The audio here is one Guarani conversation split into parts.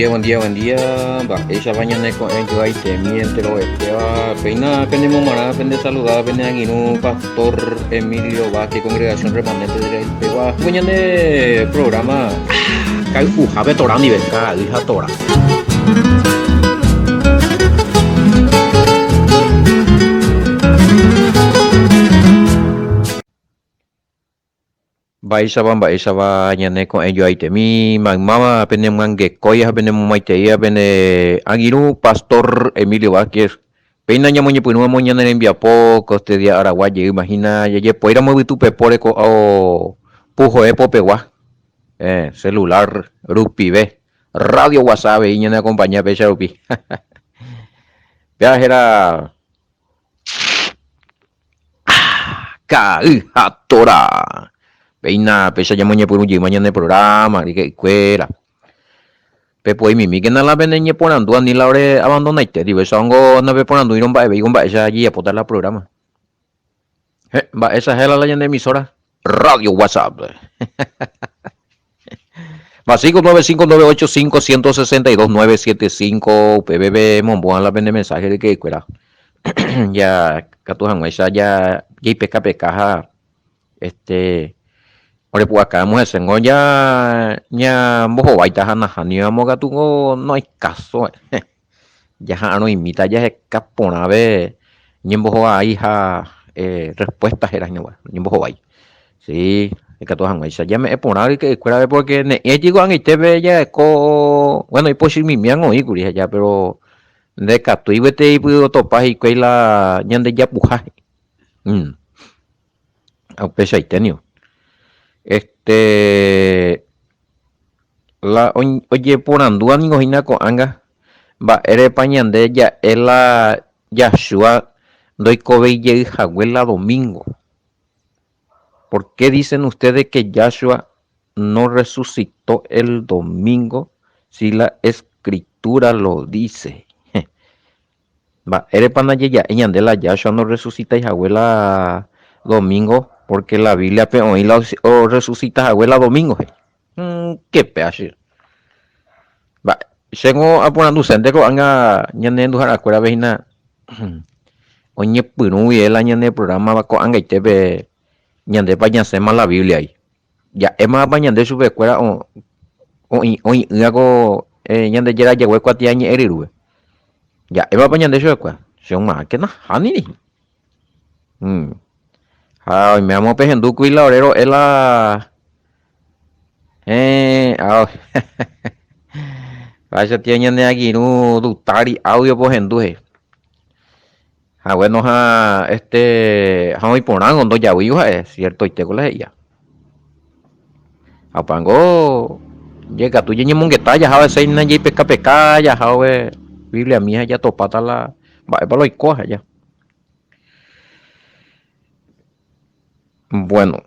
Buen día, buen día, buen día. Mba'éichapa ñane ko'ẽ joaitemi enterovetéva. Péina penemomarã, pende saludada, pene angirũ Pastor Emilio Vázquez, Congregación Remanente de Israel pegua. Ko ñane programa kay'uhápe Torá ndive, ka'ay ha Torá. Mba'éichapa mba'éichapa ñane ko'ẽjoaitemi maymáva penemyangekói ha penemomaiteíva pene angirũ Pastor Emilio Vázquez. Péina ñamoñepyrũramo ñane rembiapo ko este día aragua jeýma hína jajepoíramo yvytu pepóre ko'ã puhoe popegua, celular rupive, radio WhatsApp avei ñane acompaña péicha rupi. Péva héra. Ka'ay ha Torá. Péina péicha ñamoñepyrũ jeýma ñane programa, ryke'ykuéra. Pepoimimíkena la pene ñeporandu ani la ore abandonaite, digo, ésongo napeporandúirõ mba'evéiko mba'éicha jajapóta la programa. He, mba'éicha héra la ñane emisora? Radio WhatsApp. Más 595 985 162 975 upépe pemombo'ã la pene mensaje ryke'ykuéra. Ya katu hag̃uáicha ja jaipekapeka ha este orepu'akáramo heséngo ja ñambohováita ha nahániramo katu ko no hay caso. Jaha'arõimíta jaheka porãve ñembohovái ha respuesta héra hína ñembohovái. Sí, ikatu hag̃uáicha ñame'ẽ porã ryke'ykuérape porque ne'ẽ jeko ag̃aitépe jareko, bueno ipochymimiã oĩ kuri aja péro ndekatúi gueteri otopa hikuái la ñandejapuha. Upeichaite niko. Este la ojeporandúva niko hína ko'ág̃a mba'érepa ñande ja'e la Yahshua ndoikovei jey hague la domingo. ¿Por qué dicen ustedes que Yahshua no resucitó el domingo si la escritura lo dice? Mba'érepa ndajeja'éi ñande la Yahshua norresusitái hague la domingo porque la Biblia-pe oĩ la orresusita hague la domingo he'i. Ke péva che. Mba'e, chéngo aporandusénte ko'ág̃a ñane renduharakuérape hína oñepyrũ guive la ñane programa ko'ag̃aitépe ñandépa ñasẽma la Biblia-gui. Ja'émapa ñande chupekuéra oĩ'ỹva ko Ñandejára jague kuatiañe'ẽ ryrúpe. Ja'émapa ñande chupekuéra? Che omáke nahániri. Ha oiméramo pehendúkuri la ore ro'e la Héẽ, Vaicha tía ñane angirũ Dutari audio pohendu he'i. Ha bueno ha este ha oĩ porãngo ndojavýivo ha'e, ciertoitéko la he'íva. Ha opángo jekatu ñañemongeta jaha vece jaipekapeka jaha ove Bibliami ha jatopáta la mba'épa la oikóva ha ja. Bueno,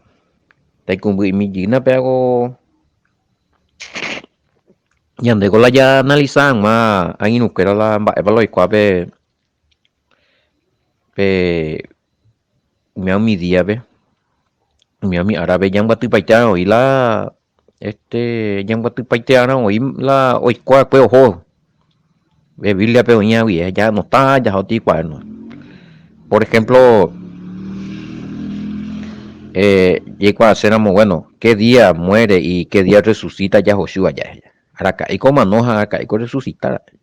taikumby'imi jeýna péako ñandéko la ja analiza hag̃ua angirũkuéra la mba'épa la oikóva pe Pe umi umi díape, umi umi árape ñambyatypaite oĩ la este ñambyatypaite ára oĩ la oiko va'ekue ohóvo. Pe Bíbliape oĩ guive jaanota jaha otĩkuaáno. Por ejemplo, jaikuaaséramo bueno, ke día muere y ke día resucita Yahoshua ja'e. Araka'éiko omano ha araka'éiko oresucita ra'e.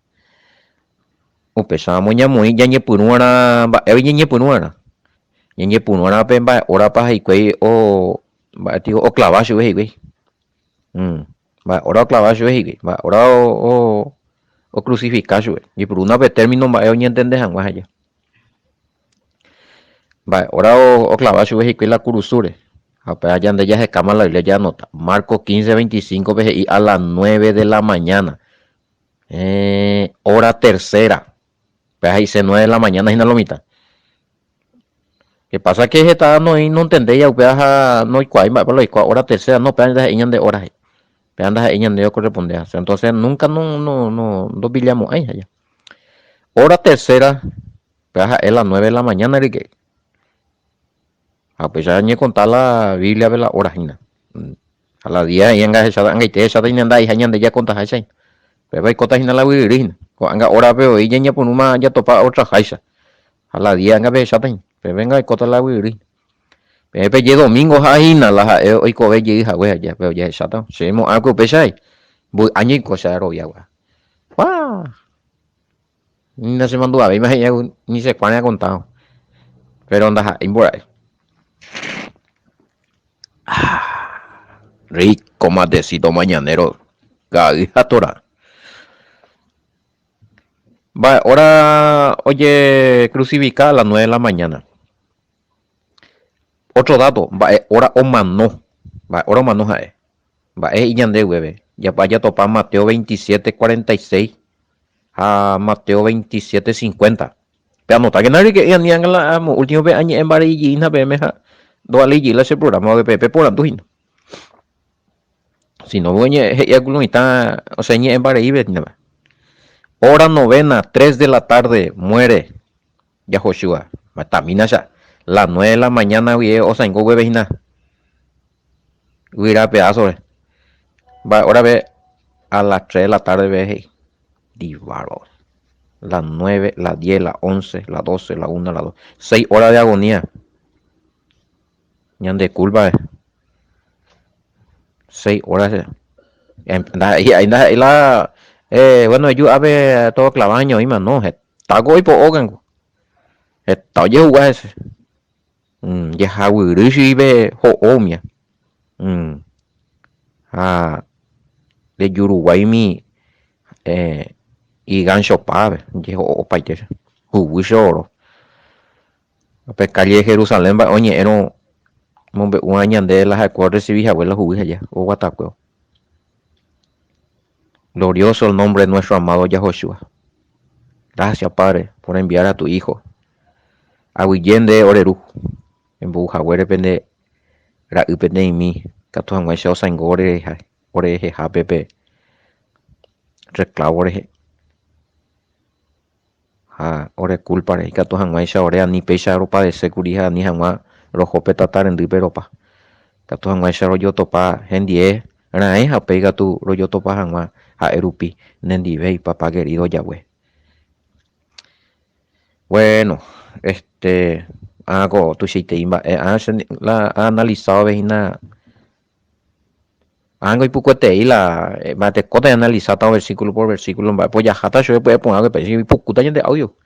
Upéicharamo ñamoĩ ñañepyrũ'arã mba'égui ñañepyrũ'arã. Ñañepyrũ'arã pe mba'e órapa hikuái o mba'e tiko oklava chupe hikuái. Mba'e óra oklava chupe hikuái, mba'e óra ocrucifica chupe. Ñepyrũna pe término mba'e oñentende hag̃ua aja. Mba'e óra oklava chupe hikuái la kurusúre. Ha upéva ñande jahekáma la Biblia jaanota. Marcos 15, 25-pe he'i a las nueve de la mañana. Héẽ, hora tercera. Upéva he'ise nueve de la mañana hína lo mitã. Ke pasa ke heta noĩ nontendéi upéva ha noikuaái mba'épa la oikuaa hora tercera, no, upéva ndaha'éi ñande hora he'i. Upéva ndaha'éi ñande okorrespondéva. Entonces nunca no, no, no, ndopillamo'ãi aja. Hora tercera, upéva ha'e la nueve de la mañana ryke'y. Ha upéicha añekonta la Bíbliape la hora hína. Ha la día he'i anga hecháta, angaite hecháta ñande aiha ñande jakontaháicha hína. Péva oikóta hína la guyryry hína. Ko'ág̃a órape voi ñañepyrũma jatopa otraháicha. Ha la día anga pehecháta hína. Pévenga oikóta la guyryry hína. Peẽ peje domingo ha hína la ha'e oikove jey hague aja pe ojehecháta. Che mo'ãkue upéicha ai. Mboy áño oiko che arovia gua'u. Uaa! Ni nachemandu'avéima he'i ni che kuãre akontávo. Péro ndaha'éi mbora'e. Rico matecito mañanero ka'ay ha torá. Mba'e hora ojecrucifica a las 9 de la mañana. Otro dato, mba'e hora omano. Mba'e hora omano ha'e. Mba'e he'i ñande guéve. Japa jatopa Mateo 27, 46 ha Mateo 27, 50. Peanotákena ryke'y ani ág̃a la amo últimope añe'ẽ mbare'ijeýna peẽme ha ndovaleijeýi la che programa pe peporandu hína. Si no, oñe'ẽ he'i aku lo mitã osẽ ñe'ẽ mbareíve hína. Hora novena, tres de la tarde, muere Yahoshua. Matamína cha, la nueve de la mañana guive osãingo gueve hína guyra pedazore. Mba'e hórape a las tres de la tarde peve he'i. Divárvaro. La nueve, la diez, la once, la doce, la una, la dos. Seis horas de agonía. Ñande culpa. Seis horas. Ndaha'éi ndaha'éi la eh, bueno eju ápe todo clavado ñoĩma no hetáko oipo'ókango. Heta ojehuga hese. Mm, jehaguyry chuipe ho'o umía. Mm. Ha rejuruguáimi eh, iganchopápe, jeho'opaite huguy che oro. Pe calle de Jerusalén mba'e oñe'ẽrõ omombe'úva ñande la ha'ekuéra orrecibi hague la huguy aja oguatakuévo. Glorioso el nombre de nuestro amado Yahoshua. Gracias, Padre, por enviar a tu Hijo. Aguyje nde ore Ru, embou haguére pende Ra'y peteĩmi katu hag̃uáicha osãingo orerehehápe pe reclavo rehe ha ore kúlpare, ikatu hag̃uáicha ore ani péicha ropadese kuri ha ani hag̃ua roho pe tata rendýpe ropa, ikatu hag̃uáicha rojotopa hendie raẽ ha upéi katu rojotopa hag̃ua ha'e rupi nendive ipapa querido Yahweh. Bueno, este, ág̃a ko tuichaitei mba'e, ág̃a che la aanalizado hína, ág̃a ipukuetei la mba'etekóta ñaanalisáta versículo por versículo mba'épa ojaháta chupe pya'e porã péicha ipukúta ñande audio.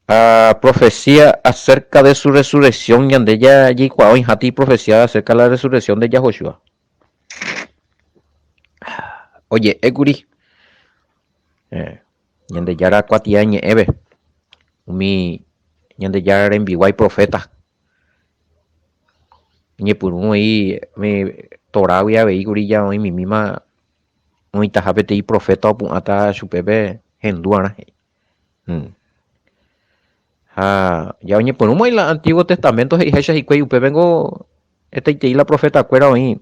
Ha profecía acerca de su resurrección ñande jaikuaa oĩháta iprofecía acerca de la resurrección de Yahoshua. Oje'ékuri Ñandejára kuatiañe'ẽve umi Ñandejára rembiguái proféta. Oñepyrũ oĩ umi Torágui avei kuri ja oĩ mimíma oĩtaha peteĩ proféta opu'ãta chupe pe henduarã. Ha ja oñepyrũma oĩ la Antiguo Testamento he'iháicha hikuái upépengo hetaitei la profetakuéra oĩ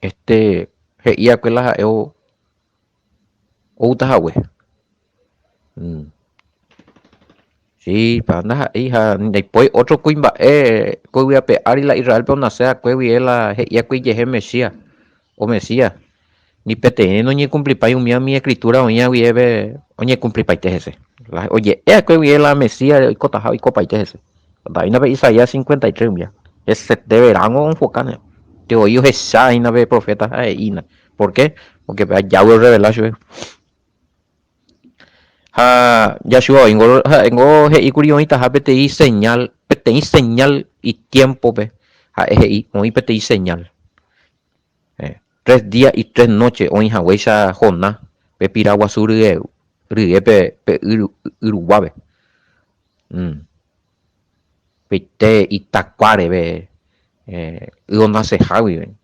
este he'i va'ekue la ha'e oúta hague. Sí, pa ndaha'éi ha ndaipói ótro kuimba'e ko yvy ape ári la Israélpe onase va'ekue guive la he'i va'ekue ijehe Mesías o Mesías. Ni peteĩ noñekumplipái umi umi escritura oĩva guive oñekumplipaite hese. La oje'e va'ekue guive la Mesías oikotaha oikopaite hese. Ndaína pe Isaías 53 umía. Hesete verángo oenfokáne. Teo'i ohecha hína pe profeta ha he'ína. ¿Por qué? Porque pe Yahweh orrevela chupe. Ha Yahshua oĩngo ha'éngo he'íkuri oĩtaha peteĩ señal, peteĩ señal itiémpope, ha'e he'i oĩ peteĩ señal. Tres día y tres noche oĩ haguéicha Jonás pe pira guasu rye, ryépe pe y ruguápe. Peite itakuáre pe y onasehágui.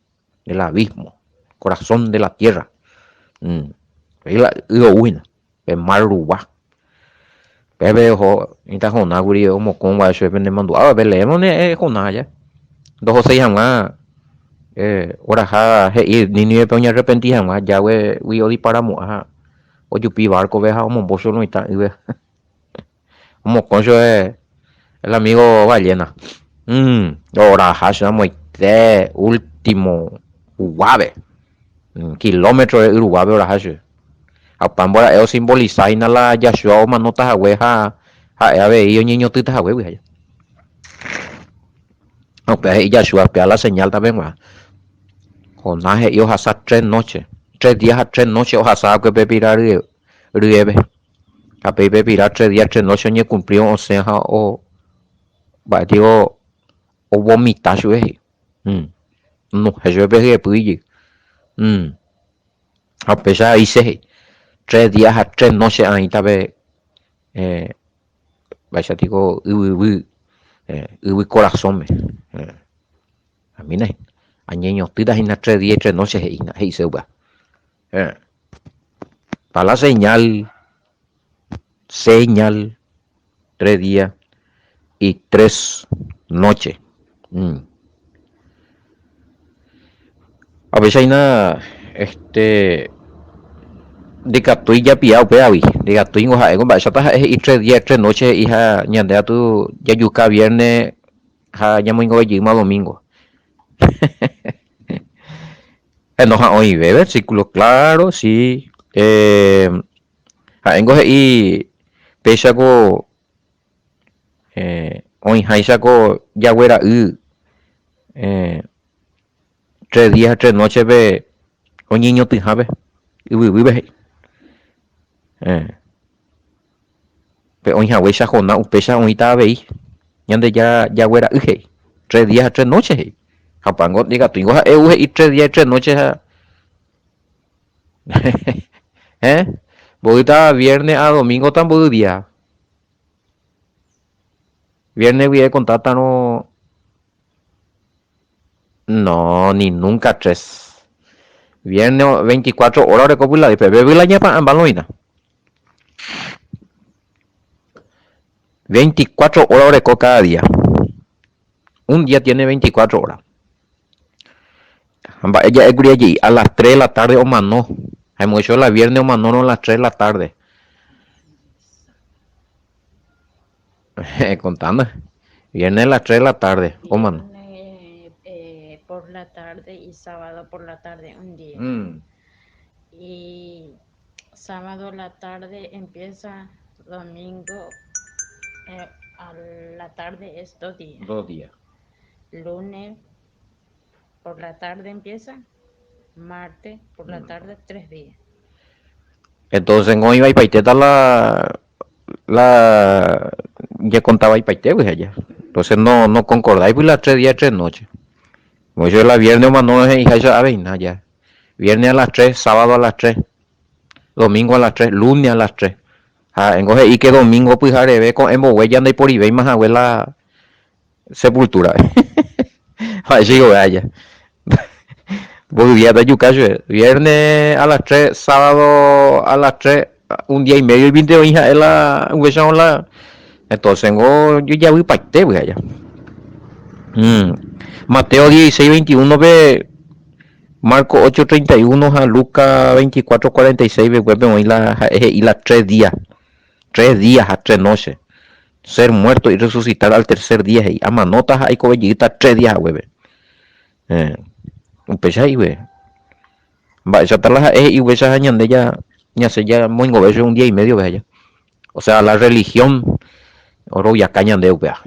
Del abismo, corazón de la tierra. Péi la y ou hína, pe mar rugua. Pépe oho mitã Jonás kuri omokõ gua'e chupe pene mandu'áva, peleémo ne Jonás aja. Ndohoséi hag̃ua oraha he'i Nínivepe oñearrepenti hag̃ua, Yahweh-gui odiparamo'ã ha ojupi barco-pe ha omombo chupe lo mitã ýpe. Omokõ chupe el amigo ballena. Oraha chupe amoite último huguápe. Kilómetro-re y ruguápe oraha chupe. Ha opa mbora'e osimbolisa hína la Yahshua omanóta hague ha ha'e avei oñeñotỹta haguégui aja. Ha upéva he'i Yahshua, péva la señal tape g̃uarã. Jonás he'i ohasa tres noche, tres días ha tres noche ohasa va'ekue pe pira ryépe. Ha péi pe pira tres días, tres noche oñekumplívo osẽ ha o mba'e tiko ovomita chupe he'i. Onohẽ chupe pe hyepy ijy. Ha upéicha aíse he'i, tres días ha tres noche aĩta pe mba'éicha tiko yvyvy, yvy korasõme. Amína hína. Añeñotỹta hína tres días y tres noche he'i hína, he'ise upéva. Pa la señal, señal, tres días y tres noche. Ha upéicha hína este ndikatúi japia upévagui, ndikatúingo ha'éngo mba'éichapa ha'e he'i tres días y tres noche he'i ha ñande katu jajuka viernes ha ñamoingove jeýma domingo. Ha'e oĩve versículo, claro, sí. Ha'éngo he'i péicha ko oĩháicha ko jague ra'y tres días ha tres noche-pe oñeñotỹhápe yvyguýpe he'i. Pe oĩ haguéicha Jonás upéicha oĩta avei Ñandejára jague ra'y he'i, tres días ha tres noches he'i. Ha opángo ndikatúingo ha'e ou he'i tres días y tres noches ha eh mboýta viernes a domingo ta mboy día. Viernes guive contátarõ no, ni nunca tres. Viernes 24 horas oreko pyla, pe pyla ñapa'ãmba loĩta. 24 horas oreko cada día. Un día tiene 24 horas. Ha mba'e ja'ékuri aje'i, a las 3 de la tarde omano. Ha hemos la viernes omanórõ a las 3 de la tarde. Contando. Viernes a las 3 de la tarde omano. Viernes eh, por la tarde y sábado por la tarde un día. Y sábado la tarde empieza, domingo eh, a la tarde es dos días. Dos días. Lunes por la tarde empieza, martes por la tarde tres días. Entonces no iba ipaitéta la la ya contaba ipaitégui allá. Entonces no no concordáis pues las tres días tres noches. Como yo la viernes omano he'iháicha aveina ya. Viernes a las 3, sábado a las 3, domingo a las 3, lunes a las 3. Ha engo he'i que domingo pyhareve ko'ẽ mbogue ya ndaiporivéima hague la sepultura. Mba'éicha ikove aja. Mboy día tajuka chupe. Viernes a las 3, sábado a las 3, un día y medio ipinte oĩ ha'e la upéicharõ la entonces ngo jojavypaite py'a aja. Mateo 16, 21 pe Marco 8, 31 ha Lucas 24, 46 pe upépe oĩ la ha'e he'i la tres días. Tres días ha tres noches. Ser muerto y resucitar al tercer día he'i. Amanóta ha aikove jeýta tres días haguépe. Eh, upéicha he'i guive. Mba'éichata la ha'e he'i upéicha ha ñande ja ñasẽ jamoingove chupe un día y medio-pe aja. O sea, la religión oroviaka ñande upéva.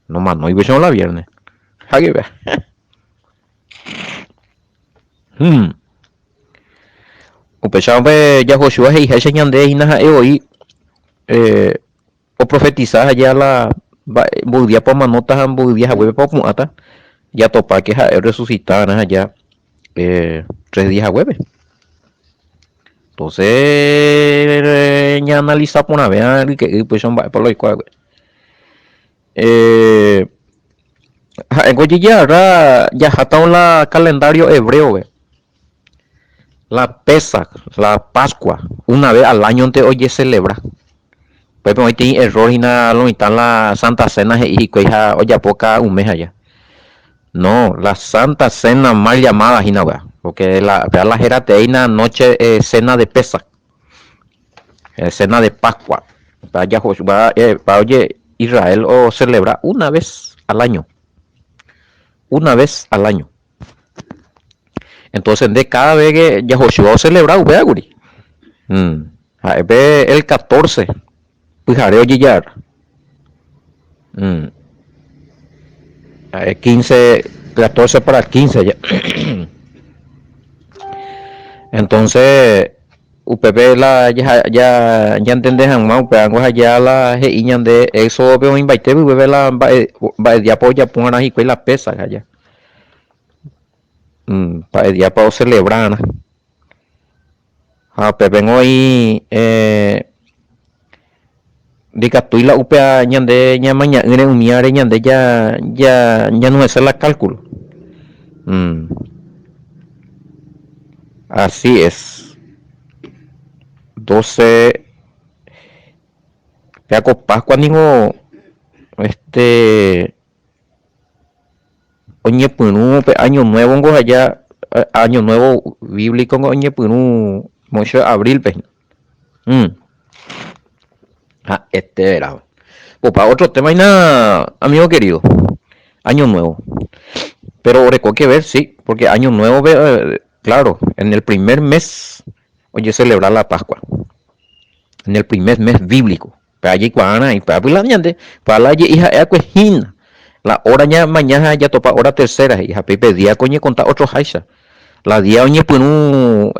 Nomanói upéicharõ la viernes. Háke Hmm. Upéicharõ pe Yahoshua he'iháicha ñande hína ha'e voi eh, oprofetisa aja la mba'e mboy díapa omanóta ha mboy día haguépepa opu'ãta, jatopáke ha'e orresusita va'erã aja eh, tres días haguépe. Entonces ñaanalisa porãve ryke'y upéicha mba'épa la oiko va'ekue. Eh, ha'éngo ojejagarra jahátavo la calendario hebreo-pe. La Pésaj, la Pascua, una vez al áñonte ojecelebra. Upépe oĩ peteĩ error hína lo mitã la Santa Cena he'i hikuái ha ojapo cada un mes aja. No, la Santa Cena mal llamada hína upéva, porque la, upéva la héra teéina noche eh, cena de Pésaj, eh, cena de Pascua. Upéva jaho, upéva eh, upéva oje Israel ocelebra una vez al año. Una vez al año. Entonces nde cada vez que Yahoshua ocelebra upéva kuri. Ha'e pe el 14 pyhare ojejagarra. Ha'e 15, 14 para 15 ya. Entonces upépe la ja ñantende hag̃ua upévango ha ja la he'i ñande Éxodope oĩmbaite pype la mba'e mba'e diápa ojapo va'erã hikuái la Pésah aja. Mba'e diápa ocelebra va'erã. Ha upépengo oĩ ndikatúi la upéva ñande ñamaña'ỹre umíare ñande ja ja ñanuhese la cálculo. Así es. Doce péa ko Pascua ningo este Oñepyrũ pe Año Nuevo-ngo aja, Año Nuevo bíblico-ngo oñepyrũ moicho abril-pe hína. Ha'ete verá. Opa otro tema hína, amigo querido, Año Nuevo. Pero oreko que ver, sí, porque Año Nuevo-pe, claro, en el primer mes ojecelebra la Pascua. En el primer mes bíblico. Pe ajeikuaárã ipy'apy la ñande, pa la je'i ha'e akue hína. La hora ñamaña ha jatopa hora tercera he'i ha pe día ko oñekonta otro háicha. La día oñepyrũ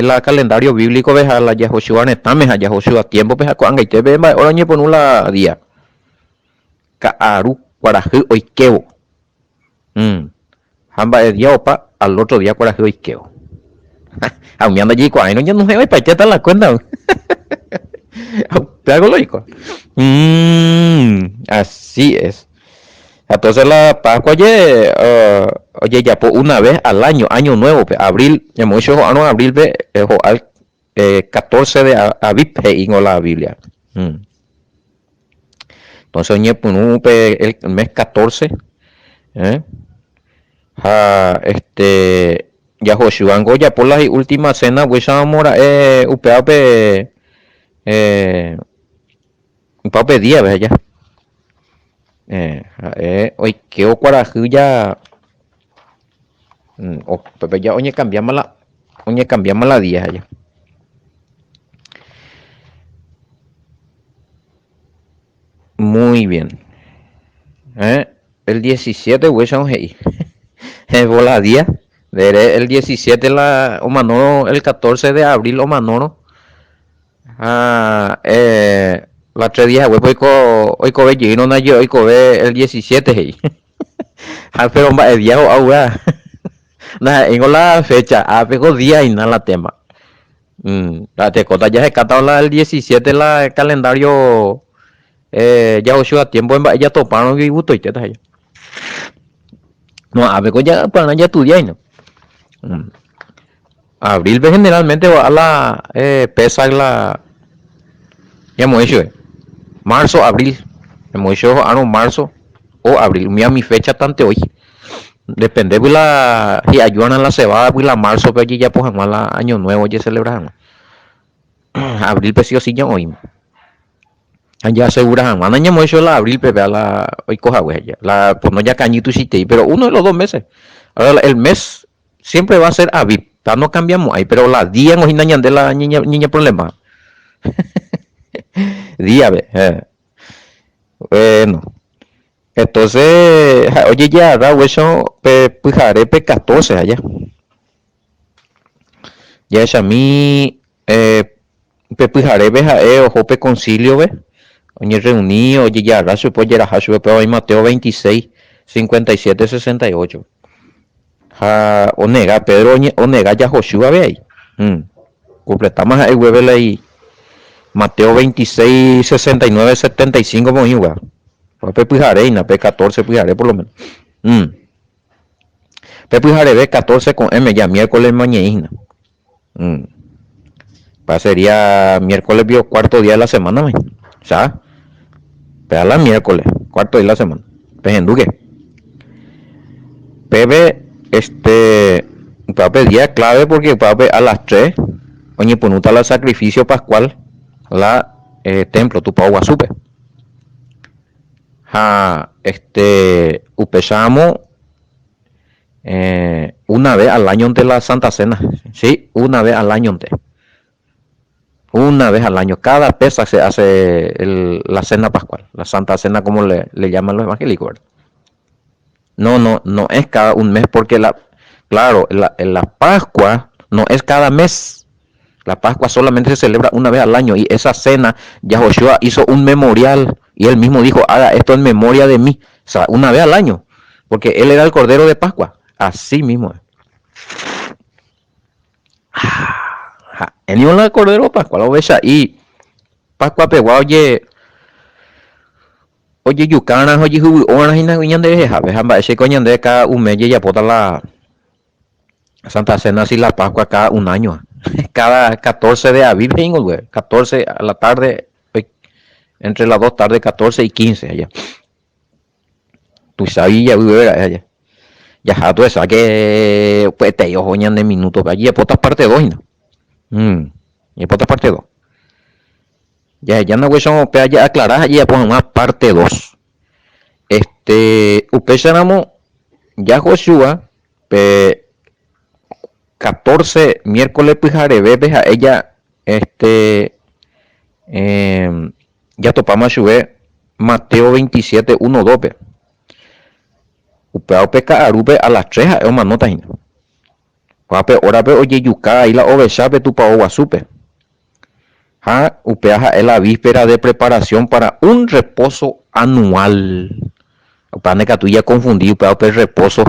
la calendario bíblico-pe ha la Yahoshua retãme ha Yahoshua tiempo-pe ha ko'ag̃aite pe mba'e hora oñepyrũ la día. Ka'aru kuarahy oikévo. Ha mba'e día opa al otro día kuarahy oikévo. Ha umíva ndajaikuaáirõ ñanohẽ oipaitéta la cuenta. Upéva ko lógico. Así es. Entonces la Pascua oje ojejapo una vez al año, año nuevo-pe, abril, ñamoĩ che ho'árõ abril-pe ho'a 14 de Abib he'íngo la Biblia. Entonces oñepyrũ pe el mes 14 ha este Yahoshua-ngo ojapo la hi'última cena upéicharamo ra'e upéva pe upéva pe día-pe aja. Ha'e oikévo kuarahy ja upépe ja oñekambiáma la oñekambiáma la día aja. Muy bien. El 17 upéicharõ he'i. Heko la día. Dere el 17 la omanórõ el 14 de abril omanórõ. Ha la tres días haguépe oiko oikove jeýrõ ndaje oikove el 17 he'i. Ha péro mba'e día ho'a upéva. Ndaha'éingo la fecha, ápe ko día hína la tema. La tekóta jahekátava la el 17 la calendario jahochúva tiempo mba'e jatopárõ igustoitéta he'i. No, ápe ko ja'aparã jaestudia hína. Abril-pe generalmente o'a la Pésah la ñamoĩ chupe. Marzo, abril. Ñamoĩ chupe ho'árõ marzo o abril. Umíva umi fecha tante oĩ. Depende py la hi'ajuarã la cebada py la marzo-pe ojejapo hag̃ua la año nuevo ojecelebra hag̃ua. Abril-pe si o si ñaoĩma. Ha jaasegura hag̃ua nañamoĩ chupe la abril-pe péva la oiko hague. La pono jakañy tuichaitei pero uno de los dos meses. Ahora el mes Siempre va a ser Abib, ta no cambiamo'ãi, pero la día ngo hína ñande la ñañeproblema. Díape, eh. Bueno. Entonces, ha'e ojejagarra upéicha pe pyhare pe 14 aja. Jahechami eh, pe pyharépe ha'e oho pe concilio-pe, oñerreuni, ojejagarra chupe, ojeraha chupe, upéva oĩ Mateo 26, 57, 68. Ha onega, Pedro onega jahochýva avei. Completáma ha'e guéve la Mateo 26, 69, 75 pe oĩ upéva. Pe pyhare hína, pe 14 pyhare por lo menos. Pe pyhareve 14 ko'ẽme ja miércoles mañeĩ hína. Pa sería miércoles pio cuarto día de la semana me. Sa. Pe la miércoles, cuarto día de la semana. Pehendúke. Peve este upéva día clave porque upéva a las 3 oñepyrũta la sacrificio pascual la eh, templo tupao guasúpe. Ha este upéicharamo. Una vez al añonte la Santa Cena. Sí, una vez al añonte. Una vez al año. Cada Pesaj se hace la cena pascual, la Santa Cena como le, le llaman los evangélicos, ¿verdad? No, no, no es cada un mes porque la, claro, la, la Pascua no es cada mes. La Pascua solamente se celebra una vez al año y esa cena, Yahoshua hizo un memorial y él mismo dijo, haga esto en memoria de mí. O sea, una vez al año, porque él era el Cordero de Pascua. Así mismo. Ha'e ningo la Cordero de Pascua, la ovecha y Pascua pegua oye ojejukarã ha ojehyvy'órã hína ñande rehehápe ha mba'éicha ko ñande cada un mes jejapóta la Santa Cena si la Pascua cada un año cada 14 de Aviv he'ingo guéve 14 a la tarde entre las 2 tarde 14 y 15 allá Tuicha ijavyve ra'e aja. Jaha tuecha que upetei oho ñande minuto pe. Jajapóta parte 2 hína. Jajapóta parte 2. Jahejána guéicha upéva ja'aclara ha jajapo hag̃ua parte 2. Este, upéicharamo Yahoshua pe 14 miércoles pyharevépe ha'e ja este eh, Jatopáma chupe Mateo 27, 1, 2 pe. Upéva upe ka'arúpe a las tres ha'e omanóta hína. Kóva pe órape ojejuka ai la ovecha pe tupao guasúpe. Ha upéva ha'e la víspera de preparación para un reposo anual. Upéva ndaikatúi jakonfundi upéva upe reposo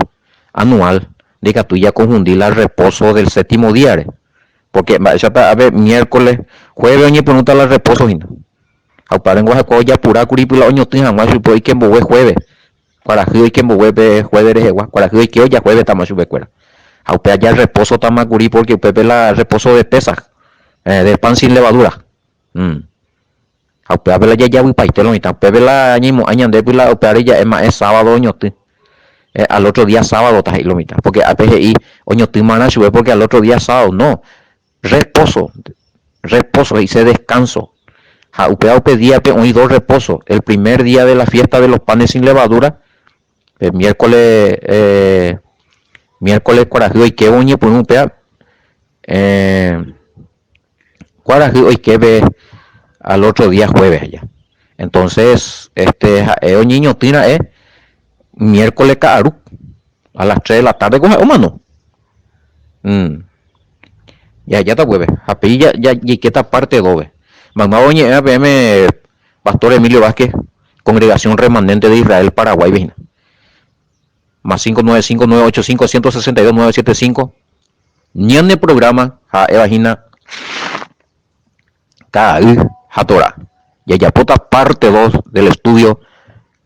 anual, ndaikatúi jakonfundi la reposo del séptimo día-re. Pórke mba'éichapa ápe miércoles, jueves oñepyrũta la reposo hína. Ha upévare niko ha'ekuéra ojapura kuri la oñotỹ hag̃ua chupe oike mbogue jueves. Kuarahy oike mbogue pe jueves rehegua. Kuarahy oike oja jueves tama chupekuéra. Ha upe aja reposo tama kuri pórke upépe la reposo de Pésaj, de pan sin levadura. Ha upévape la jajavypaite lo mitã. Upépe la ñaimo'ã ñandépe la upévare ja'e ma'ẽ sábado oñotỹ. Al otro día sábado ta he'i lo mitã. Porque ápe he'i oñotỹ marã chupe porque al otro día sábado. No. Reposo. Reposo he'ise descanso. Ha upéva upe díape oĩ dos reposo. El primer día de la fiesta de los panes sin levadura, pe miércoles, miércoles kuarahy oikévo oñepyrũ upéva. Kuarahy oike al otro día jueves aja. Entonces, este ha'e oñeñotỹ ra'e miércoles ka'aru, a las 3 de la tarde ko ha'e omano. Jahejáta upépe. Ha péi jaikéta parte 2-pe. Maymáva oñe'ẽva peẽme Pastor Emilio Vázquez, Congregación Remanente de Israel Paraguáipe hína. Más 595 985 162 975 Ñane programa ha'éva hína Ka'ay ha Torá. Jajapóta parte 2 del estudio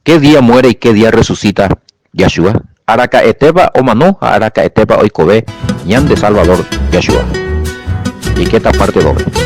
¿Qué día muere y qué día resucita Yahshua? Araka'etépa omano ha araka'etépa oikove ñande Salvador Yahshua? Jaikéta parte 2-pe.